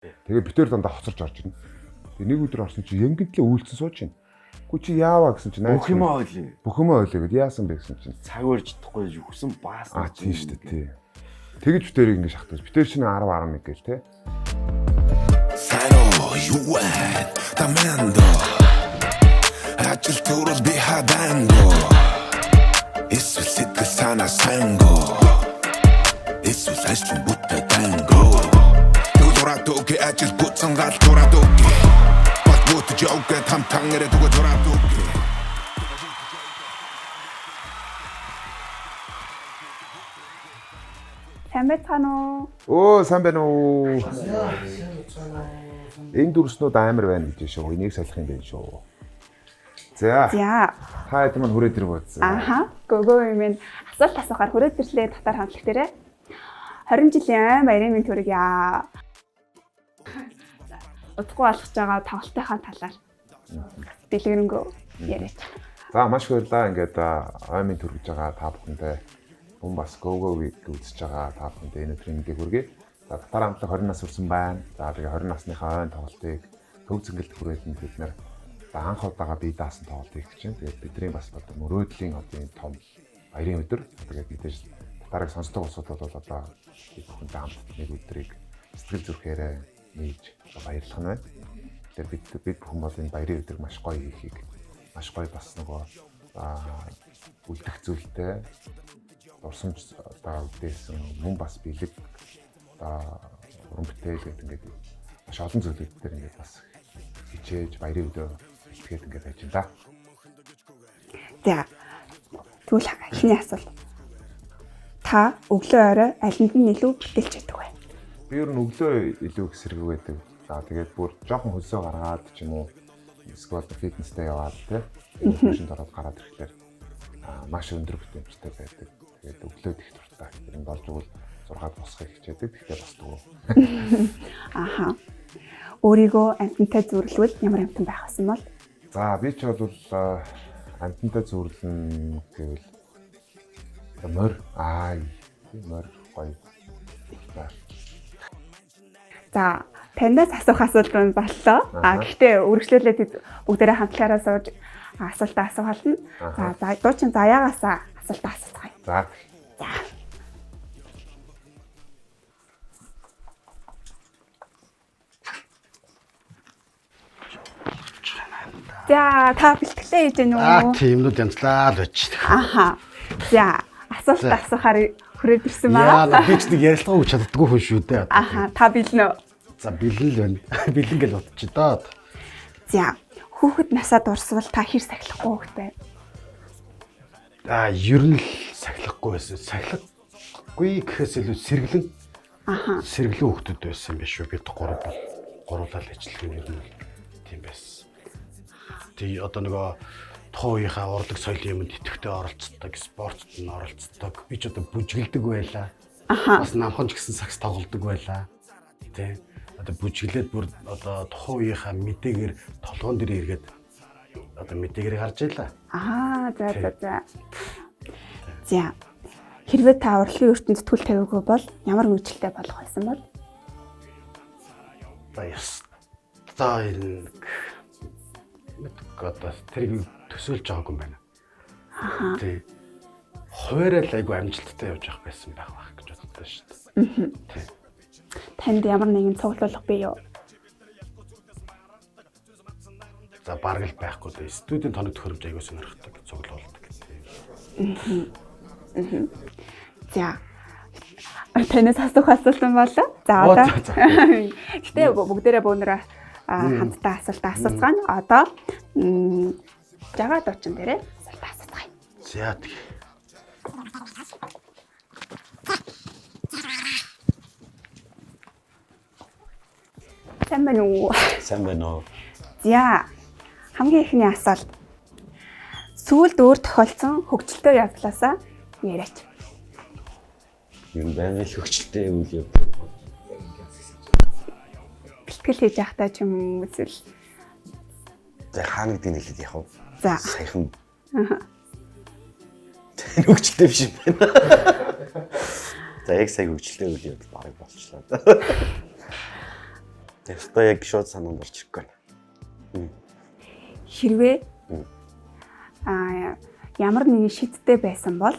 Тэгээ битээр дандаа хоцорч орж ирнэ. Тэгээ нэг өдөр орсон чи янгинтлээ үйлцэн сууж байна. Гү чи яаваа гэсэн чи Бүх юм ойлээ. Бүх юм ойлээ гэд яасан бэ гэсэн чинь. Цаг өрж чадахгүй юусэн баас. А тийм шүү дээ тий. Тэгэж битэрийг ингэ шахтаж. Битэр чинь 10 11 гээл те. Сайн уу юу вэ? Тамэндо. Ажил төрөл би хаданго. Эсвэл сэтгэл санаа сайнго. Эсвэл ажил бүтэ данго. Тэгвэл дураад үгүй ажил бүтсэн гал дураад үгүй. Бат бүтэж явгэ там тан нэрэ түгэ дураад үгүй. Сайн байцгаана уу? Өө сайн байна уу? Энэ дүрснүүд амар байна гэж шүү. Энийг солих юм байна шүү. За. За. Та хэд маань хүрээд ирв үзсэн. Аха. Гөгөө юм энэ асуулт асуухаар хүрээд ирлээ татар хамтлаг дээрээ. 20 жилийн айн баярын мэнд хүргье. Удахгүй болгож байгаа тоглолтынхаа талаар дэлгэрэнгүй яриач. За маш их баярлалаа. Ингээд аймын төрөж байгаа та бүхэндээ мөн бас Go Go Week үзэж байгаа та бүхэндээ энэ өдрийн мэндийг хүргэе. За татар хамтлаг 20 нас хүрсэн байна. За тэгээ 20 насныхаа ойн тоглолтыг төв зингэлт хүрээлэнд бид нэр анх удаага бие даасан тоглолт хийх гэж байна. Тэгээд бидний бас одоо мөрөөдлийн одоо энэ том баярын өдөр. Тэгээд мэдээж татарыг сонсдог улсууд бол одоо бид бүхэнтэй хамт нэг өдрийг сэтгэл зүрхээрээ нээж одоо баярлах нь байна. Тэгэхээр бид бүхэн бол энэ баярын өдрийг маш гоё хийхийг маш гоё бас нөгөө үлдэх зүйлтэй дурсамж одоо үлдээсэн мөн бас бэлэг одоо уран бүтээл гэдэг ингээд маш олон зүйлүүд дээр ингээд бас хичээж баярын өдрөө бэлтгээд ингээд байж байна да. За. Тэгвэл эхний асуулт. Та өглөө орой алинд нь илүү бэлтэлж байдаг вэ? Би ер нь өглөө илүү их сэргэв байдаг. За тэгээд бүр жоохон хөлсөө гаргаад ч юм уу эсвэл фитнестэй яваад тий. Машинд ороод гараад ирэхлээр маш өндөр бүтээмжтэй байдаг. Тэгээд өглөөд их дуртай. Тэр нь болж игэл 6-ад босхийг хичээдэг. Гэхдээ босдоггүй. Аха. Өөрийгөө амьтантай зүрлвэл ямар амьтан байх вэ бол? За би ч бол амьтантай зүрлэн гэвэл морь аа морь гоё. За танаас асуух асуулт нь боллоо. А гэхдээ үргэлжлүүлээд бүгдээрээ хамтлагаараа сууж асуултаа асуух болно. За за дуучин заяагаас асуултаа асууцгаая. За. За. За та бэлтгэлээ хийж гэнэ Аа үү? тиймнүүд янзлаа л байж. Аха. За асуулт асуухаар хүрээд ирсэн Яа байна. би ч нэг ярилцлага өгч чаддаггүй хүн шүү дээ. Аха та бэлнэ үү? За бэлэн л байна. Бэлэн гэж бодчих доо. За хүүхэд насаа дурсвал та хэр сахилахгүй хүүхэд байв? Аа ер нь л сахилахгүй байсан. Сахилахгүй гэхээс илүү сэргэлэн. Аха. Сэргэлэн хүүхдүүд байсан юм биш үү? Бид гурав бол гурлаа л ажиллах юм ер нь л тийм байсан. Тий одоо нөгөө тухайн үеийнхаа урлаг соёлын юмд идэвхтэй оролцдог, спортод нь оролцдог. Би ч одоо бүжгэлдэг байлаа. Бас намхан ч гэсэн сакс тоглодог байлаа. Тий. Одоо бүжиглээд бүр одоо тухайн үеийнхаа мэдээгээр толгоон дээр эргээд одоо мэдээгээр гарч ийлаа. Аа за за за. За. Хэрвээ та урлагийн ертөнцид төл тавиагүй бол ямар мэргэжилтэй болох байсан бол? За ёстой энэ мэдгүй одоо тэрийг төсөөлж байгаагүй юм байна. Аа. Тий. Хуваараа л айгүй амжилттай явж явах байсан байх байх гэж боддог шүү дээ. Тий. Танд ямар нэгэн цуглуулга бий юу? За бараг л байхгүй дээ. Студийн тоног төхөөрөмж айгүй сонирхдаг, цуглуулдаг. Тий. За. Танаас асуух асуулт нь болоо. За Оо, одоо. за, за. Гэтэ бүгдээрээ бөөнөрөө хамтдаа асуултаа асууцгаана. Одоо жагаа дуучин дээрээ асуултаа асууцгаая. За тэг. Сайн байна уу? Сайн байна уу? За. Хамгийн эхний асуулт. Сүүлд өөр тохиолдсон хөгжилтэй явдлаасаа яриач. Ер нь байнгын л хөгжилтэй үйл явдал. Бэлтгэл хийж байхдаа ч юм уу эсвэл За хаана гэдгийг хэлээд явах уу? За. Саяхан. Тэр хөгжилтэй биш юм байна. За яг сая хөгжилтэй үйл явдал бараг болчлоо. Яста яг шууд санаанд орж ирэхгүй байна. Хэрвээ ямар нэгэн шидтэй байсан бол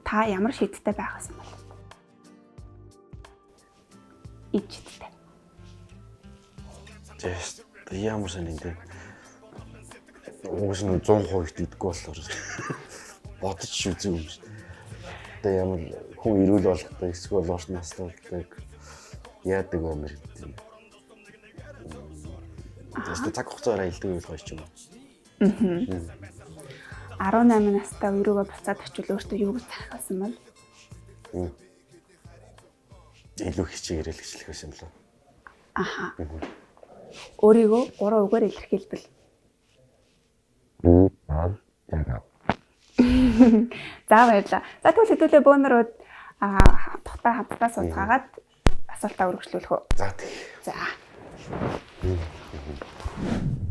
та ямар шидтэй байх байсан бол? Ид шидтэй. Тэс ямар сонин те. Угс нь 100% итгэдэггүй болохоор бодож үзээгүй юм шиг. Одоо ямар хүн эрүүл болгодог, эсвэл урт наслуулдаг яадаг юм бэ гэдэг юм. Тэс цаг хугацаар аялдаг байх гоё ч юм уу. 18 настай өрөөгөө буцаад очивол өөртөө юу гэж захиалсан бол? Илүү хичээгээрэй л гэж хэлэх байсан юм лээ. Аха. Өөрийгөө 3 үгээр илэрхийлбэл. За баярлалаа. За тэгвэл хэдүүлээ бөөнөрөө тухтай хамтдаа сууцгаагаад асуултаа үргэлжлүүлэх үү? За тэг. За.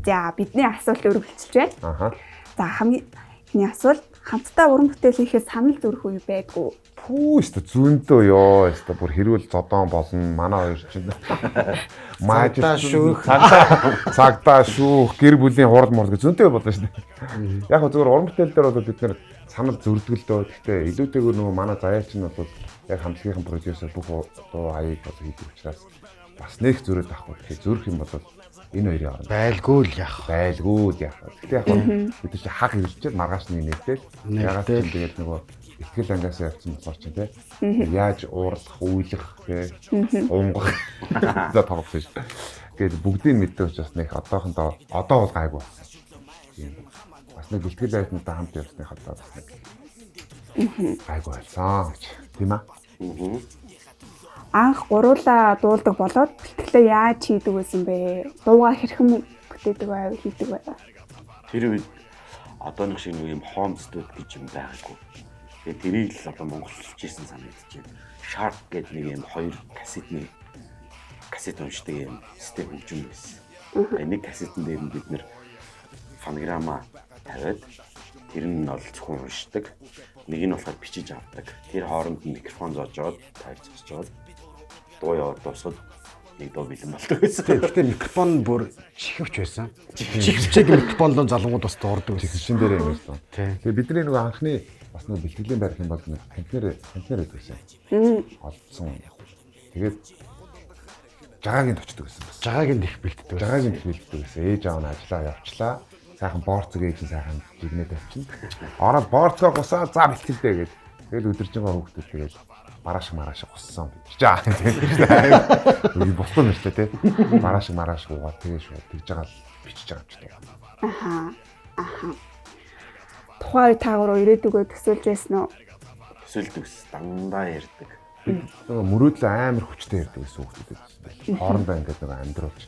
За бидний асуулт үргэлжилж байна. Аха. За хамгийн эхний асуулт хамтдаа уран бүтээл хийхэд санал зөрөх үе байдгүй. Пүү өстө зүүндөө ёо өстө бүр хэрүүл зодоон болно манай хоёр чинь. Цагдаа шүүх. Цагдаа шүүх гэр бүлийн хурал мурал гэж зүүнтэй болно шүү дээ. Яг хөө зөвхөн уран бүтээл дээр бол бид нэр санал зөрдөг л дөө. Гэхдээ илүүтэйгээр нөгөө манай заяач нь бол яг хамтлагийн продюсер бүх дуу хаяг бол хийдэг учраас бас нэх зөрөөд авахгүй. Тэгэхээр зөрөх юм бол энэ хоёрын хооронд Байлгүй л яах. байлгүй л яах вэ. Гэхдээ яг бид нар чи хаг ирэлчээд маргааш нэг нэгтэл ягаад ч тэгэл нөгөө ихтгэл ангиас явцсан болохоор чинь тий яаж уурлах, уйлах тий унгах за тоглосон шүү. Тэгээд бүгдийг мэддэг учраас нэг одоохондоо одоо бол гайгүй болсон. Тийм. Бас нэг бэлтгэл айтнуудаа хамт явсны одоо бас нэг гайгүй болсон гэж. Тийм аа. Анх гуруулаа дуулдаг болоод бэлтгэлээ яаж хийдэг байсан бэ? Дуугаа хэрхэн бүтээдэг байв, хийдэг байв? Тэр үед одооных шиг нэг юм home studio гэж юм байгаагүй. Тэгээ тэрийг л одоо монголчилж ирсэн санагдаж байна. Shark гэдэг нэг юм хоёр кассетны кассет уншдаг юм систем хөгжим байсан. Тэгээ нэг кассетэн дээр нь бид нэр фонограмма тавиад тэр нь бол зөвхөн уншдаг. Нэг нь болохоор бичиж авдаг. Тэр хооронд нь микрофон зоожоод тавьж зоожоод дуу яваад дуусаад нэг дуу бэлэн болдог байсан. Гэхдээ микрофон бүр чихвч байсан. Чихвчээг микрофонлон залангууд бас дуурдаг байсан. Чихвчин дээр юм байна. Тий. Тэгээ бидний нөгөө анхны бас нөгөө бэлтгэлийн барих юм бол нэг контейнер байсан. Олдсон. Тэгээд жагагийн точдог байсан бас. Жагааг нь их бэлддэг байсан. Жагагийн бэлддэг байсан. Ээж аав нь ажиллаа явчлаа. Сайхан борцог ээж нь сайхан жигнэ тавьчихна. Ороод борцгоо гусаа за бэлтгэлдэ гэж. Тэгэл өдөржингөө хүүхдүүд тэгэл маргааш гуссан бид. Жаа. Үгүй босгоо мэртлээ те. Маргааш уугаад тэгээ шууд тэгж байгаа л бичиж байгаа юм чи таа. Аха. Аха. Тухайн үе та гурав ирээдүгөө төсөөлж байсан уу? Төсөөлдөг дандаа ярьдаг. Нөгөө мөрөөдлөө амар хүчтэй ярьдаг гэсэн хүүхдүүд байсан. Хоорондоо ингээд нөгөө амьдруулж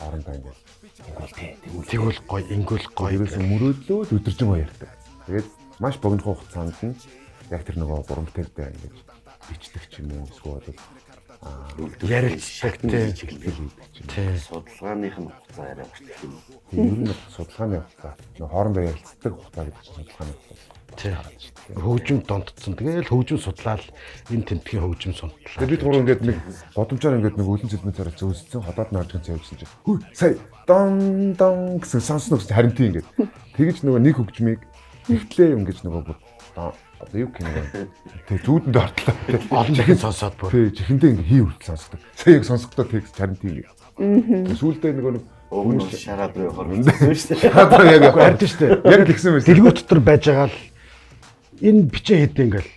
хоорондоо ингээд тэгвэл те Тэгвэл гоё, ингүүл гоё. Ерөөсөн мөрөөдлөө л өдөржингөө ярьдаг. Тэгээд маш богино хугацаанд нь яг тэр нөгөө уран бүтээлдээ ингэж бичдэг ч юм уу эсвэл Ярилцдаг тий. чиглэл хийдэг ч юм. Тий. Судалгааных нь хугацаа арай урт юм. Ер нь бол судалгааны хугацаа нөгөө хоорондоо ярилцдаг хугацаа гэдэг чинь судалгааны хугацаа. Тий. Хөгжим донтцсон. Тэгээл хөгжим судлаал энэ тэмдгийн хөгжим судлаа. Тэгээд бид гурав ингээд нэг годомжоор ингээд нэг өлөн цэлмэн царай зөөссөн ходоод норжгон цэвсэн чинь хүү сая дон дон гэсэн сонсно гэсэн харин тийм ингээд тэгэж нөгөө нэг хөгжмийг ихтлээ юм гэж нөгөө бүр одоо юу гэх юм бэ тэг зүүдэнд ортлоо Олон дахин сонсоод бүр. тэг чихэндээ ингээд хий хүртэл сонсдог сая яг сонсохдоо тэгс харин тийм ингээд сүүлдээ нөгөө нэг Уг нь шараад руу явахаар хэцүү шүү дээ. одоо яг Үгүй харин шүү дээ. яг тэгсэн байсан Дэлгүүр дотор байж байгаа л энэ бичээ хэдэн ингээл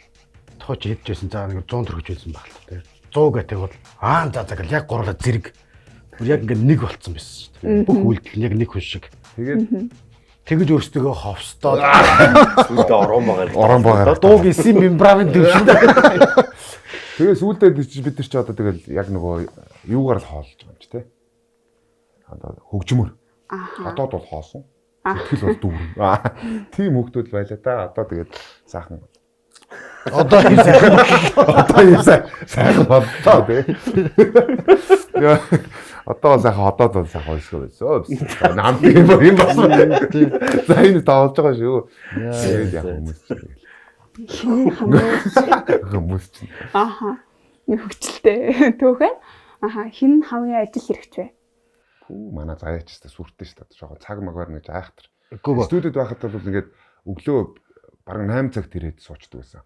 тооч хэдэж байсан. За нэг 100 төгрөг байсан байх л та тий. 100 гэдэг бол аа за за гэл яг гурлаа зэрэг. Бүр яг ингээд нэг болцсон байсан шүү дээ. Бүх үйлдэл нь яг нэг хүн шиг. тэгээд Тэгэж өөрсдөө ховстоод Сүүлдээ орон багаар. орон богаар дууг эсийн мембраны төвшөнд тэгээ сүүлдээ бид нар чи одоо тэгэл яг нөгөө юугаар л хоолж байгаа юм чи те одоо хөгжмөр Аха. Одоод бол хоосон. Сэтгэл бол дүүрэн. Тийм хүүхдүүд байлаа да. Одоо тэгээд сайхан. одоо юм сайхан Одоо юм сайхан боллоо тий. Яа, Одоо бол сайхан одоод бол сайхан ойсгоо байсан. Нам тийм юм болсон. За энэ тавуулж байгаа шүү. Тэгээд яг хүмүүс чинь Хин хамгийн хүмүүс чинь аха. Нэг хөгжилтэй төөхөн. Аха. Хин хамгийн ажил хэрэгч вэ? Хүү манай заяач та сүртэй шүү дээ. Жохоо цаг магаар нэг айхтар. Үгүй. Студид байхад бол ингээд өглөө бараг 8 цагт ирээд суучдаг байсан.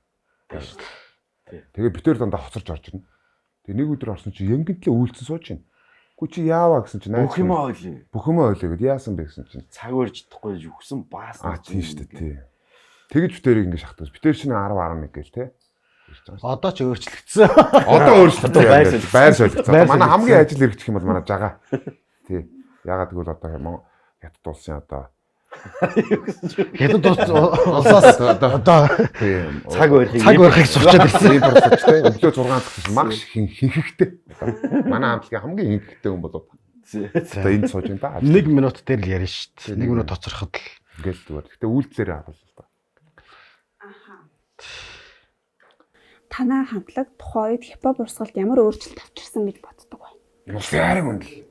Тэгээ битээр дандаа хоцорж орж ирнэ. Тэгээ нэг өдөр орсон чи янгинтлээ үйлцэн сууж байна. Үгүй чи яаваа гэсэн чи Бүх юм ойлээ. Бүх юм ойлээ гэд яасан бэ гэсэн чинь. Цаг барьж чадахгүй үхсэн баас. Аа тийм шүү дээ тий. Тэгэж битэрийг ингээд шахдаг. Битэр шинэ 10 11 гээл те. Ирж байгаа шүү. Одоо ч өөрчлөгдсөн. Одоо өөрчлөлтөө байр байр байр солигдсон. Байр Одоо манай солигдсон. хамгийн ажил хэрэгжих юм бол манай жагаа. Тий. Ягаад гэвэл одоо хятад улсын одоо Хятад улсаас одоо тий Цаг барихыг цаг барихыг сурчаад ирсэн. Тийм сурчтай. Өглөө 6 цагт чинь маш хинхэхтэй. Манай хамтлагийн хамгийн хинхэхтэй хүн болов. Одоо энд сууж байна да. 1 минут дээр л ярина шүү дээ. 1 минут хоцроход л Ингээл зүгээр. Гэтэ үйлдэлээр авал л да. Танай хамтлаг тухайн үед хипхоп урсгалд ямар өөрчлөлт авчирсан гэж боддог вэ? Улсын үнэл.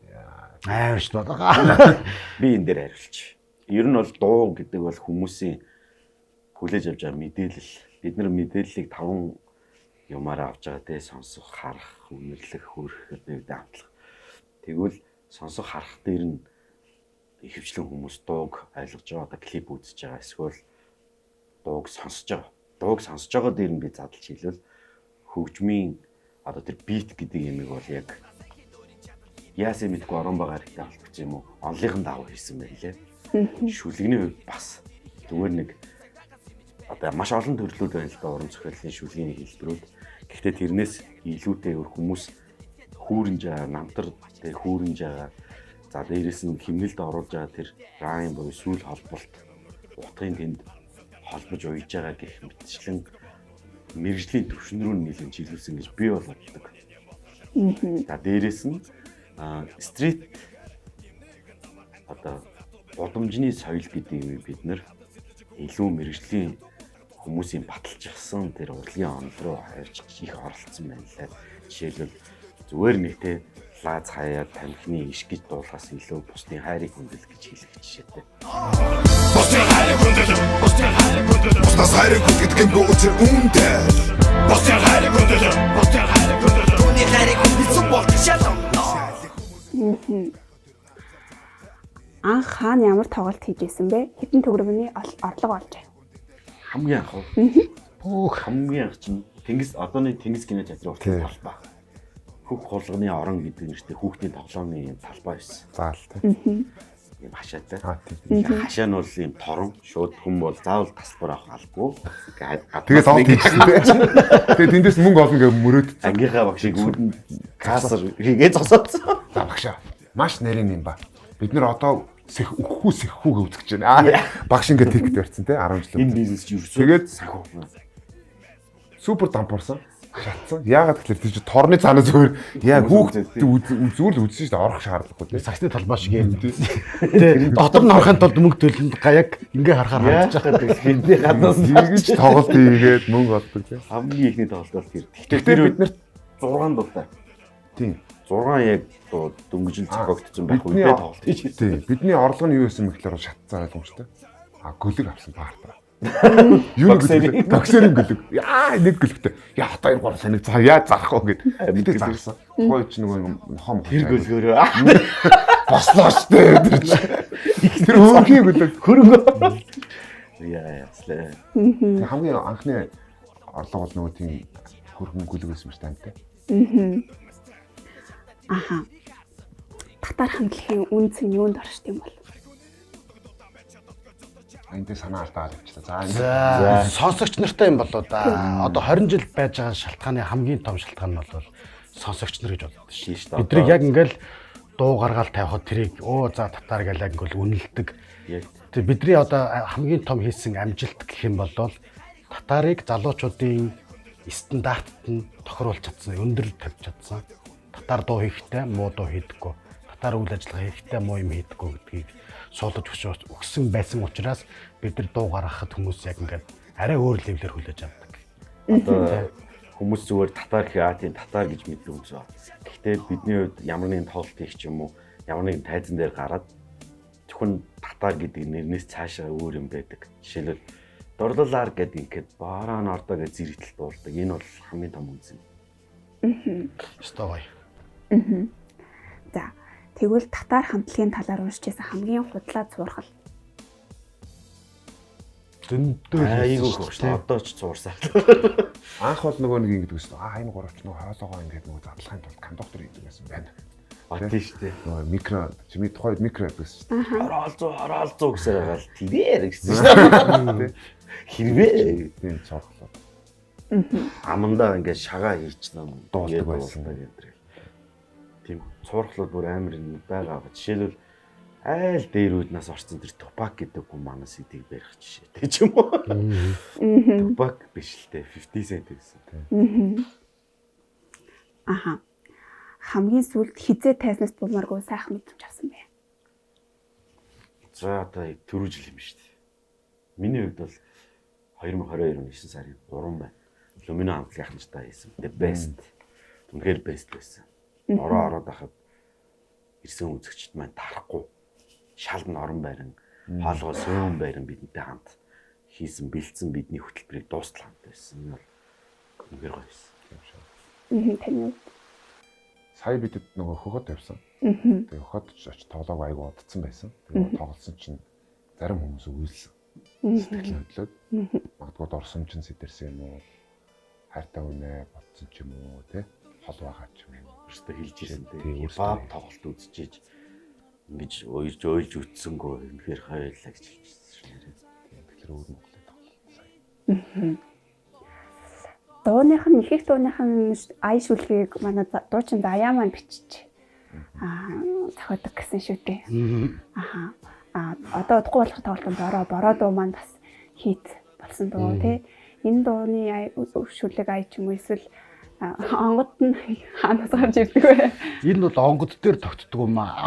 амар шүү дээ. Би энэ дээр хариулчих. Ер нь бол дуу гэдэг бол хүмүүсийн хүлээж авч байгаа мэдээлэл. Бид нар мэдээллийг таван юмараа авч байгаа те сонсох, харах, үнэрлэх, хөрөх гэдэг амтлах. Тэгвэл сонсох, харах дээр нь ихэвчлэн хүмүүс дууг ойлгож байгаа, одоо клип үзэж байгаа, эсвэл дууг сонсож байгаа. Дууг сонсож байгаа дээр нь би задлж хэлвэл хөгжмийн одоо тэр бит гэдэг юмыг бол яг яасан мэдгүй орон байгаа хэрэгтэй холбогдсон юм уу? Онлынхан дагуу хийсэн байх лээ. Шүлэгний хувьд бас зүгээр нэг одоо маш олон төрлүүд байна л да уран зохиолын шүлгийн хэлбэрүүд. Гэхдээ тэрнээс илүүтэй өөр хүмүүс хүүрнж байгаа, намтар тэг хүүрнж байгаа. За дээрээс нь химнэлд оруулж байгаа тэр райм буюу сүүл холболт утгын тэнд холбож уйж байгаа гэх мэтчлэн мэрэгжлийн төвшин рүү нэлээд чиглүүлсэн гэж би бол боддог. За дээрээс нь стрит одоо гудамжны соёл гэдэг юм бид нэр илүү мэрэгжлийн хүмүүсийн баталчихсан тэр урлагийн онол руу хайрч их оролцсон байна лээ. Жишээлбэл зүгээр нэг те лаз хаяад тамхины иш гэж дуулахаас илүү бусдын хайрыг хүндэл гэж хэлэх жишээтэй. Бусдын хайрыг хүндэл, бусдын хайрыг хүндэл. Бусдаас хайрыг хүнддэг юм бүү үнтэй. Бусдын хайрыг хүндэл, бусдын хайрыг хүндэл. Түүний хайрыг хүндэлсэн бол шалон. Анх хаана ямар тоглолт хийж исэн бэ? Хэдэн төгрөгийн орлого олжээ? Хамгийн анх уу? Бүх Хамгийн анх чинь Тэнгис одооны Тэнгис кино театрын Тий. уртлын талбай. Хөх хулганы орон гэдэг нэртэй хүүхдийн тоглоомын юм талбай байсан. Заал тий. Юм хашаатай. Аа тийм. Хашаа нь бол юм торон шууд хүн бол заавал тасалбар авах албагүй. Тэгээ тоглолт хийсэн тий. Тэгээ тэндээс мөнгө олно гэж мөрөөд. Ангийнхаа багшийг үүдэн кассар хийгээ зогсоодсон. За багшаа. Маш нарийн юм ба. Бид нэр одоо сэх үхүү сэхүүг үзэж гэж байна. Аа багш ингээд тикет барьсан тий 10 жил. Энэ бизнес чи ерөөсөө Тэгээд санхүү. супер дампуурсан. Шатсан. Яагаад гэхээр тэр чи торны цаанаа зүгээр яа хүүхд зүгээр л үзсэн шүү дээ. Орох шаардлагагүй тий. саксны талбай шиг юм. Тэ дотор нь орохын тулд мөнгө төлнө. Яг ингээ харахаар Яаж харагдаж гэдэг хэдний гаднаас Тэгэж тоглолт хийгээд мөнгө олдог тий. хамгийн ихний тоглолт бол тэр. Гэхдээ Гэхдээ тэр бид нарт 6 дуутай. тийм 6 яг дуу дөнгөжл зохиогдсон байх Бидний үедээ тоглолт хийж байсан. тий. Бидний орлого нь юу байсан бэ гэхээр шатцсан ойлгомжтой. А гөлөг авсан баартаа. Юу Боксерийн. Боксерийн гөлөг. Яа нэг гөлөгтэй. Яа 2 3 санаг заа яа зарах вэ гэд. Гэтэ зарсан. Тухайн үед чи нөгөө юм нохоо мохоо. Тэр гөлгөөрөө бослоо штэ тэр чи. Тэр хөөрхийн гөлөг. хөрөнгө. Яа яслаа. Тэг хамгийн анхны орлого бол нөгөө тийм хөрхөн гөлөг байсан шүү дээ. Аха. Татар хамтлагийн үнц нь юунд оршд юм бол? Энд дээр санаа алдаад явчихлаа. За энэ За сонсогч нартай юм болоо да. Одоо 20 жил байж байгаа шалтгааны хамгийн том шалтгаан нь бол сонсогч нар гэж боддог Тийм шүү шүү дээ. дээ. Бидрийг яг ингээл дуу гаргаал тавихад тэрийг өө за татар гэл яг ингээл үнэлдэг. Яг Тэр бидний одоо хамгийн том хийсэн амжилт гэх юм бол татарыг залуучуудын стандартт нь тохируулж чадсан, өндөр тавьж чадсан. Татар дуу хийхдээ муу дуу хийдэггүй. Татар үйл ажиллагаа хийхдээ муу юм хийдэггүй гэдгийг суулгаж өгсөн байсан учраас бид нар дуу гаргахад хүмүүс яг ингээд арай өөр левелээр хүлээж авдаг. Одоо хүмүүс зүгээр татар гэх аа тийм татар гэж мэддэг хүмүүс байна. Гэхдээ бидний хувьд ямар нэгэн тоглолт хийх ч юм уу, ямар нэгэн тайзан дээр гараад зөвхөн татар гэдэг нэрнээс цаашаа өөр юм байдаг. Жишээлбэл дурлалаар гэдэг ингээд бараан ордоо гэж зэрэгтэл дуулдаг. Энэ бол хамгийн том үнц юм. Өстой гоё. За. Тэгвэл татар хамтлагийн талаар уншиж байсан хамгийн худлаа цуурхал. Зөндөө Айгүй их шүү. Одоо ч цуурсаа. Анх бол нөгөө нэг ингэдэг байсан. Аа энэ гуравч нөгөө хоолоогоо ингээд нөгөө задлахын тулд кондуктор хийдэг байсан байна. А тийм шүү дээ. Нөгөө микро чимээ тухайд микро гэдэг байсан шүү дээ. Оролцоо оролцоо гэсээр байгаа л тэрээр гэсэн шүү дээ. Хэрвээ Тийм цуурхлаа. амандаа ингээд шагаа хийчихсэн Дуулдаг байсан. гэдэг. Тийм цуурхлууд бүр амар юм байгаа. Жишээлбэл айл дээр үед нас орсон тэр Tupac гэдэг хүн манай сэдийг барих жишээтэй ч юм уу. Tupac биш л дээ 50 Cent гэсэн. Аха. Хамгийн сүүлд хизээ тайзнаас бумааргүй сайхан мэдрэмж авсан бэ? За одоо түрүү жил юм шүү дээ. Миний хувьд бол 2022 оны 9 сарын 3 байна. Люмино хамтлагийн ахмадтай хийсэн. The best. Үнэхээр best байсан. Ороо ороод байхад ирсэн үзэгчд маань тарахгүй. Шал нь орон байран, хоолгоо сөөн байран бидэнтэй хамт хийсэн, бэлдсэн бидний хөтөлбөрийг дуустал хамт байсан. Энэ бол үнэхээр гоё байсан. Таны хувьд. Сая бидэд нөгөө хөхөд тавьсан. Тэгээ хөхөд ч очиж тоглоог айгу удцсан байсан. Тэгээ тоглосон чинь зарим хүмүүс үйлсэн. Сэтгэл хөдлөөд магадгүй дурсамж нь сэтэрсэн юм уу? Хайртай үнэ бодсон ч юм уу, тэ? Хол байгаа ч юм уу. Өөртөө хэлж ирсэн Тий, дээ. өөрсдөө. Хипхоп тоглолт үзчихэж ингэж уйлж уйлж үтсэнгөө үнэхээр хоёулаа гэж хэлчихсэн шүү дээ. Тийм, тэгэхээр өөр Монголын тоглолт сая. Дууных нь их их дууных нь ая шүлгийг манай дуучин Заяа маань бичиж зохиодог гэсэн шүү дээ. Аха. А одоо удахгүй болох тоглолтод бороо бороо дуу маань бас хит болсон дуу тий. Энэ дууны шүлэг ая ч юм уу эсвэл онгод нь хаанаас гарч ирдэг вэ? Энэ бол онгод дээр тогтдог юм аа.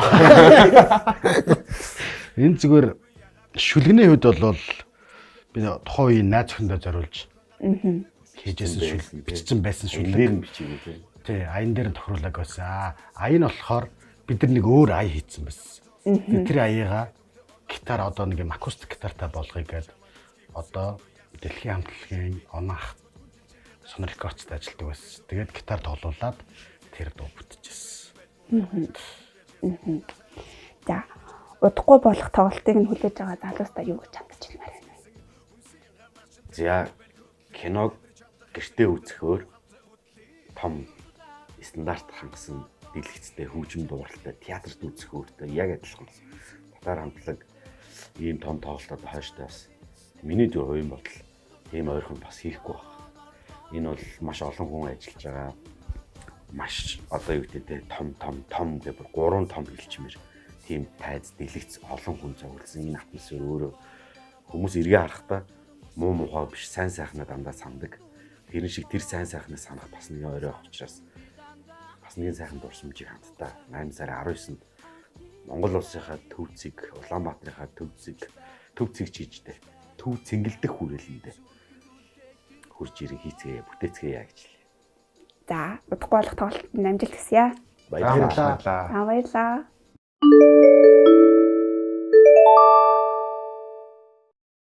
Энэ зүгээр шүлгэний хувьд бол би тухайн үеийн найз охиндоо зориулж хийжсэн шүлэг бичсэн байсан Шүлэг шүлэг. дээр нь бичээгүй тий. Тий, аян дээр нь тохируулаг байсан. Аян нь болохоор бид нар нэг өөр ая хийцэн байсан. Тэгээ тэр аягаа гитар одоо нэг юм акустик гитартай болгоё гээд одоо дэлхийн хамтлагийн оноо ах Сонор рекордст ажилладаг байсан. Тэгээд гитар тоглуулад тэр дуу бүтчихсэн. За удахгүй болох тоглолтыг нь хүлээж байгаа залуустаа юу гэж хандаж хэлмээр байна вэ? За киног гэртээ үзэхээр том стандарт хангасан дэлгэцтэй хөгжим дууралтай театрт үзэх өөртөө яг адилхан. Татар хамтлаг ийм том тоглолтод хойштой бас миний зүр хувийн бодол ийм ойрхон бас хийхгүй баг. Энэ бол маш олон хүн ажиллаж байгаа. Маш одоо юу гэдэг те том том том гэх бүр гурван том хэлчмэр тийм тайз дэлгэц олон хүн цугласан энэ атмосфер өөрөө хүмүүс эргээ харахтаа муу мухаа биш сайн сайхнаа дандаа сандаг. Тэрэн шиг тэр сайн сайхнаа санах бас нэгэн орой ах учраас бас нэгэн сайхан дурсамжийг хандтаа 8 сарын 19-нд Монгол улсынхаа төв цэг, Улаанбаатарынхаа төв цэг, төв цэг чийжтэй. Төв цэнгэлдэх хүрээлэндээ хурж ирэн хийцгээе, бүтээцгээе гэж хэлье. За удахгүй болох тоглолтод амжилт хүсье. Баярлалаа. Баярлалаа. За баярлалаа.